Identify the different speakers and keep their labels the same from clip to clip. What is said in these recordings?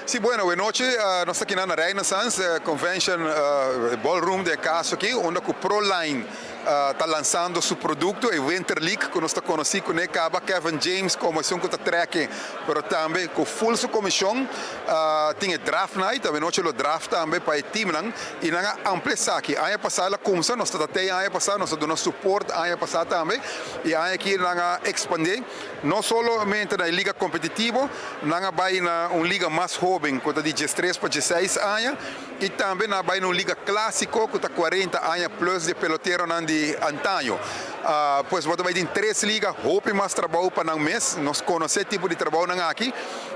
Speaker 1: Si, bueno, awe nochi nos ta aki na Renaissance Convention Ballroom di caso aki, unda cu Proline ta lansando su producto, e Winter League, cu nos ta conoce cu caba Kevin James como esun cu ta trek, pero tambe cu full su comision. Tin e draft night, awe nochi lo draft tambe pa e team nan, y nan a amplia esaki. Aña pasa el a cuminsa, nos ta te aña pasa, nos a duna support aña pasa tambe, y aña aki nan a expande, no solamente na liga competitivo, nan a bay na un liga mas hoben, cu ta di 13 pa 16 aña, y tambe nan a bay na un liga clasico, cu ta 40 aña plus di pelotero nan di antaño. Pues bo bay tin tres liga, hopi mas trabou pa nan mes, nos conoce tipo di trabou nan aki,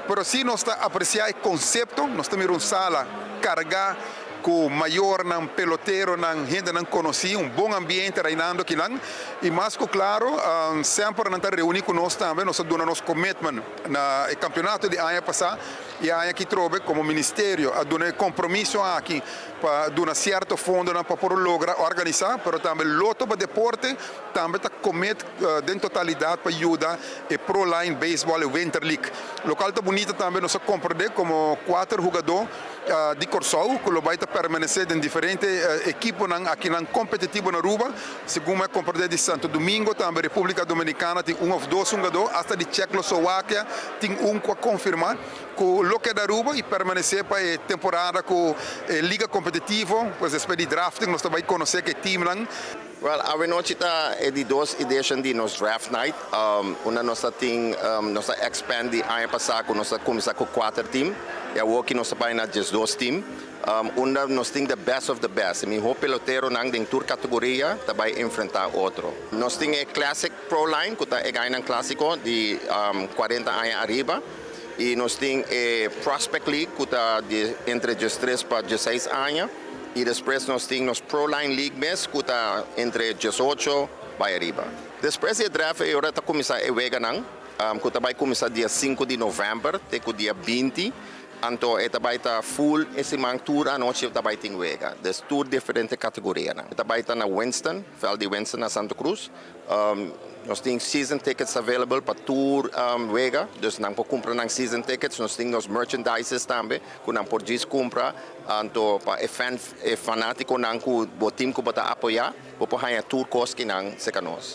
Speaker 1: pero si nos ta aprecia e concepto, nos tin un sala carga cu mayor nan pelotero nan hende nan conoci, un bon ambiente reinando aki nan, y mas cu claro, semper nan ta reuni cu nos tambe. Nos a duna nos commitment na campeonato di aña pasa, y aña aki trobe como ministerio a duna compromiso aki pa duna cierto fondo pa por logra organisa, pero tambe Lotto pa Deporte tambe ta commit den totalidad pa yuda e Pro Line Baseball Winter League. Loke ta bunita tambe, nos a comprende como cuater hungado di Corsou, cu bay permanece den diferente ekipo nan aki nan competitivo na Aruba, segun mi a comprende di Santo Domingo, tambe Republica Dominicana tin un of dos hungado, hasta di Checoslovaquia tin un cu a confirma cu lo keda Aruba y permanece pa e temporada cu liga competitivo. Pues despues di drafting nos tambe conoce cu team nan.
Speaker 2: Well, awe nochi ta e di dos edition di nos draft night. Unda nos tin nos a expand di aña pasa cu nos a cuminsa cu cuater team. Y awor cu nos a bay na 12 team. Unda nos tin the best of the best. E miho pelotero nan den tur categoria ta bay enfrenta otro. Nos tin e Classic Pro Line, cu ta e gainan clasico di 40 aña ariba. Y nos tin e Prospect League, cu ta di entre 13 pa 16 aña. Y despues nos tin nos Pro Line League mes, cu ta entre 18 bay ariba. Despues di draft, awor ta cuminsa e weganan, cu bay cuminsa dia 5 di november, te cu dia 20. Anto, e bay ta full e siman, tur anochi ta bay tin wega. Dus tur diferente categoria nan. Ta bay ta na Winston, veld di Winston na Santa Cruz. Nos tin season tickets available pa tur wega, dus nan por cumpra nan season tickets, nos tin nos merchandises tambe, cu nan por djis cumpra, anto pa e fan, e fanatico nan cu bo team cu bo ta apoya, bo por haya tur cos cu nan serca nos.